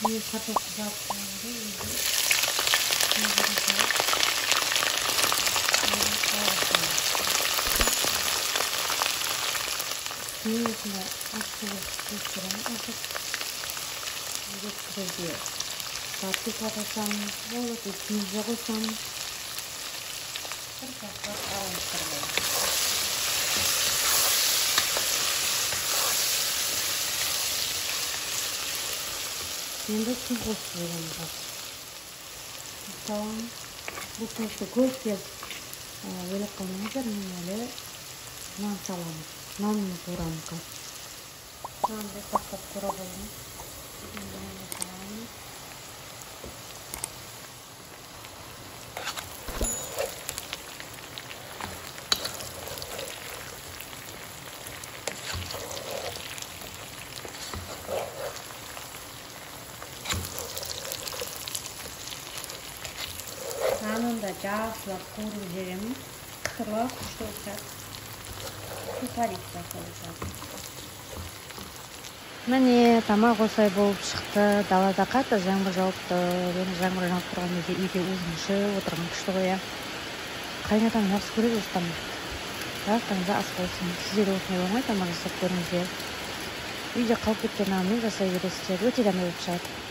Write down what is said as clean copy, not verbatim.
Міне, картоп қызарып болды. Енді мен осындай ащы қылып ашып, жерге паприка қосамын, болады, кинза қосамын. Бір жақсылап араластырып аламын. Енді тұз қосып жіберемін қазір. Тұз саламын. Бұл тұзды көп деп ойлап қалмаңыздар, мен әлі нан саламын. Нанны қуырамын қазір. Нанды ұсақтап турап аламын. Енді нанды саламын. Нанын да жақсылап қуырып жіберемін. Қытырлап күшті болып шығады. Сухарик сияқты болып шығады. Міне, тамақ осылай болып шықты. Далада қатты жаңбыр жауып тұр. Енді жаңбыр жауып тұрған кезде үйде ужин ішіп отырған күшті ғой, иә. Қайынатам жақсы көреді осы тамақты. Барлықтарыңызға ас болсын. Сіздер де осындай оңай тамақ жасап көріңіздер. Үйде қалып кеткен нанмен жасай бересіздер. Өте дәмді болып шығады.